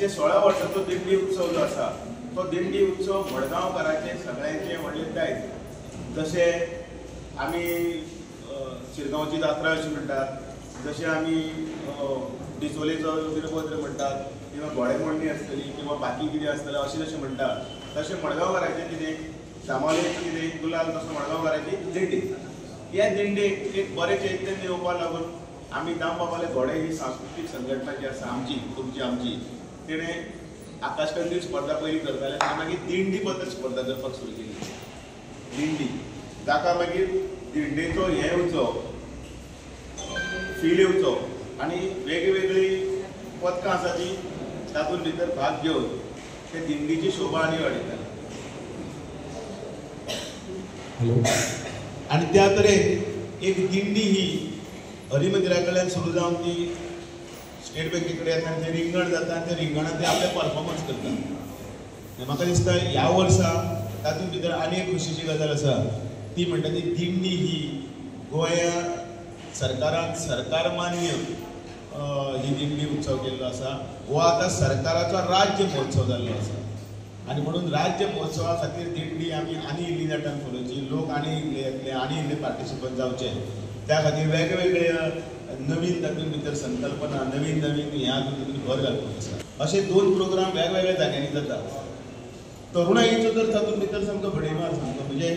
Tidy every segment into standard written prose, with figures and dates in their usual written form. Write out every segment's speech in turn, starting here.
116 वर्सांचो दिंडी उत्सव जो आसा तो दिंडी उत्सव मडगांवकारांचे सगळ्यांचे व्हडलें दायज. जशें आमी शिरगांवची जात्रा अशी म्हणटात, जशें आमी डिचोलेचो वीरभद्र म्हणटात किंवा घोडेमोडणी आसतली किंवा बाकी कितें आसतलें अशें जशें म्हणटात तशें मडगांवकाराचें कितें सामावलेचें कितें गुलाल तसो मडगांवकाराची दिंडी. ह्या दिंडेक एक बरें चैतन्य येवपाक लागून आमी दामबाबाले घोडे ही सांस्कृतीक संघटना जी आसा आमची, तुमची आमची, तिणें आकाशकंदील स्पर्धा पयलीं करताले आनी मागीर दिंडी बद्दल स्पर्धा करपाक सुरू केली. दिंडी ताका मागीर दिंडेचो हें येवचो, फील येवचो आनी वेगळीवेगळी पदकां आसा ती तातूंत भितर भाग घेवन ते दिंडीची शोभा आनी वाडयताले. हॅलो. आनी त्या तरेन एक दिंडी ही हरिमंदिरा कडल्यान सुरू जावन ती स्टेट बँके कडेन येता आनी ते रिंगण जाता आनी त्या रिंगणान ते आपले परफॉर्मन्स करता. म्हाका दिसता ह्या वर्सा तातूंत भितर आनी एक खोशीची गजाल आसा ती म्हणटा ती दिंडी ही गोंया सरकारान सरकार मान्य ही दिंडी उत्सव केल्लो आसा. हो आतां सरकाराचो राज्य महोत्सव जाल्लो आसा आनी म्हणून राज्य महोत्सवा खातीर दिंडी आमी आनी इल्ली नेटान फुलोवची, लोक आनी इल्ले येतले आनी इल्ले पार्टिसिपंट जावचे, त्या खातीर वेगवेगळे नवीन तातूंत भितर संकल्पना, नवीन नवीन ह्या तातूंत भर घालपाक आसा. अशे 2 प्रोग्राम वेगवेगळ्या जाग्यांनी जाता. तरुणाईचो तर तातूंत भितर सामको भडीमार सामको, म्हणजे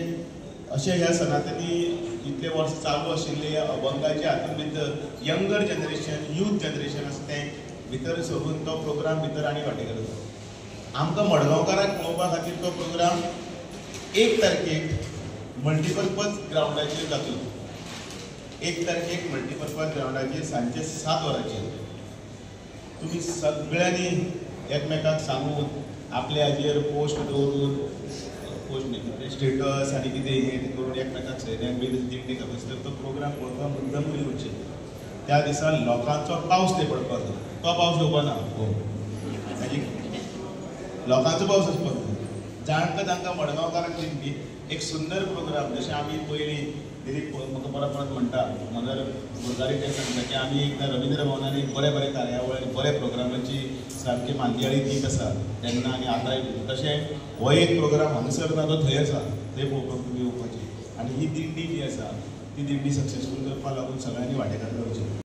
अशें ह्या सनातनी इतले वर्स चालू आशिल्ले अभंगाचे हातूंत भितर यंगर जनरेशन, यूथ जनरेशन आसा तें भितर सरून तो प्रोग्राम भितर आनी वांटेकार जाता. आमकां मडगांवकारांक पळोवपा खातीर तो प्रोग्राम 1 तारखेक मल्टीपर्पज ग्रावंडाचेर जातलो. 1 तारखेक मल्टीपर्पज ग्रावंडाचेर सांजचे 7 वरांचेर तुमी सगळ्यांनी एकमेकाक सांगून आपल्या हाजेर पोस्ट दवरून, पोस्ट न्ही स्टेटस आनी कितें हें करून एकमेकाक सयऱ्यांक बी दिंडी खबर तो प्रोग्राम पळोवपाक मुद्दम येवचें. त्या दिसा लोकांचो पावस थंय पडपाक जाय, तो पावस येवपा ना, ताजी लोकांचो पावस आसपाक जाय. जाणकां तांकां मडगांवकारांक दिंडी एक सुंदर प्रोग्राम, जशें आमी पयलीं दिलीप म्हाका परत परत म्हणटा, मनोहर गुरुजारी ते सांगता की आमी एकदां रवींद्र भवनान एक बरे बरे कार्यावळ आनी बरे प्रोग्रामाची सामकी मांदियाळी दीत आसा तेन्ना आनी आतांय तशें हो एक प्रोग्राम हांगासर ना तो थंय आसा, थंय पळोवपाक तुमी येवपाची. आनी ही दिंडी जी आसा ती दिंडी सक्सेसफूल करपाक लागून सगळ्यांनी वांटेकार जावचें.